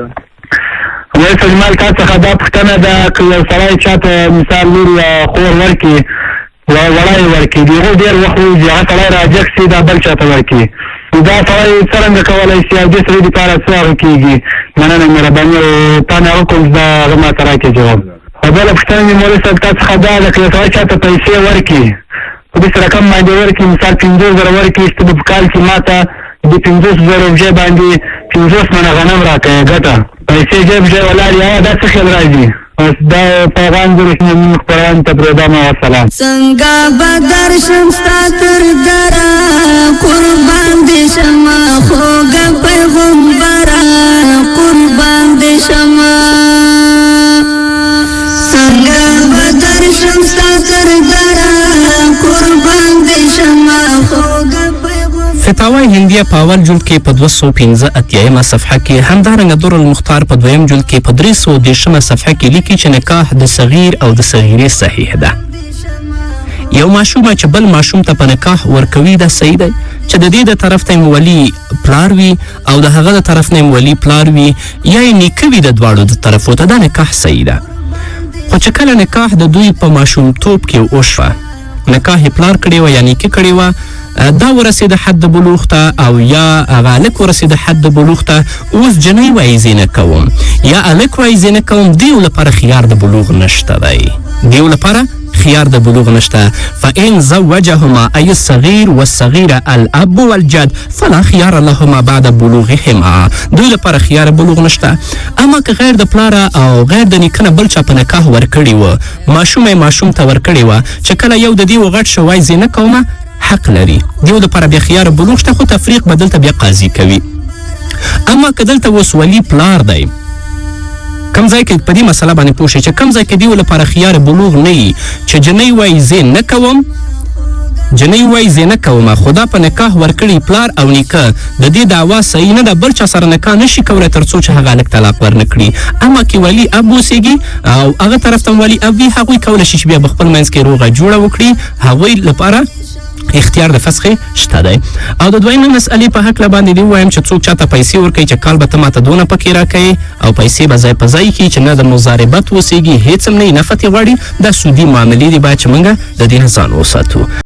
وایي سجمال تا څخه دا پوښتنه ده که یو سړی چاته مثال لور یا خور ورکړي، وړه یې ورکړي، د هغو ډېر وخت ووځي، هغه سړی راجګ شي، دا بل چاته ورکړي، نو دا سړی څرنګه کولی شي او دې سړي دپاره څه هغه کېږي؟ مننه، مهرباني او تا مې هغه کوم چې دا هغه ماته راکړې جواب. او بله پوښتنه مې مولوي صاحب تا څخه دا ده که یو سړی چاته پیسې ورکړي، په داسې رقم باندې ورکړي، مثال 50,000 ورکړي، چې ته به په کال کې ماته د 50,000 روپۍ باندې 50 منه غنم راکوې، ګټه پیسې جیب ځای ولاړ یا دا څه خیال راځي؟ بس دا پیغام دې رښتینی خپرونې ته پرېږدم. والسلام. څنګه به درشم ستا تر دره، قربان دې شمه خوږه پیغمبره، قربان دې شمه. څنګه به درشم ستا تر دره، قربان دې شمه خوږه پیغمبره. فتاوی هندیه په اول جلد کې په 285مه صفحه کې، همدارنګه در المختار په دویم جلد کې په 330مه صفحه کې لیکي چې نکاح د صغیر او د صغیرې صحیح ده. یو ماشومه چې بل ماشوم ته په نکاح ورکوي دا صحیح دی چې د دې د طرف ته یې ولي پلار وي او د هغه د طرف نه یې ولي پلار وي یا یې نیکه وي، د دواړو د طرفو ته دا نکاح صحیح ده. خو چې کله نکاح د دوی په ماشومتوب کې وشوه، نکاح یې پلار کړې وه یا نیکه کړې وه، دا ورسېده حد د بلوغ ته او یا هغه هلک ورسېده حد د بلوغ ته، اوس جنۍ وایي زه نه کوم یا هلک وایي زه نه کوم، دیو لپاره خیار د بلوغ نشته دی، دیو لپاره خیار د بلوغ نشته. فإن زوجهما أي الصغير والصغيرة الأب والجد فلا خيار لهما بعد بلوغهما، دوی لپاره خیار بلوغ نشته. اما که غیر د پلاره او غیر د نیکه نه بل چا په نکاح ورکړې وه، ماشومه یې ماشوم ته ورکړې وه، چې کله یو د دیو غټ شو وایي زه نه کومه، حق لري، دیو دپاره بیا خیار بلوغ شته، خو تفریق به دلته بیا قاضي کوي. اما که دلته اوس ولي پلار دی، کم ځای کې په دې مسله باندې پوه شئ چې کم ځای کې دیو لپاره خیار بلوغ نه وي، چې جنۍ وایي زه نه کوم، جنۍ وایي زه نه کوم، خو دا په نکاح ورکړي پلار او نیکه، د دې دعوا صحیح نه ده، بل چا سره نکاح نشي کولی تر څو چې هغه هلک طلاق ورنه کړي. اما که ولي اب اوسېږي او هغه طرف ته هم ولي اب وي، هغوی کولی شي چې بیا په خپل منځ کې روغه جوړه وکړي، هغوی لپاره اختیار د فسخې شته دی. او د دویمې مسئلې په هکله باندې دې ووایم چې څوک چاته پیسې ورکوي چې کال به ته ماته دونه پکې راکوې او پیسې به ځای په ځای کړي چې نه د مضاربت اوسېږي، هېڅ هم نه وي، نفع ترې غواړي، دا سودي معاملې دي، باید چې موږ د دې نه ځان وساتو.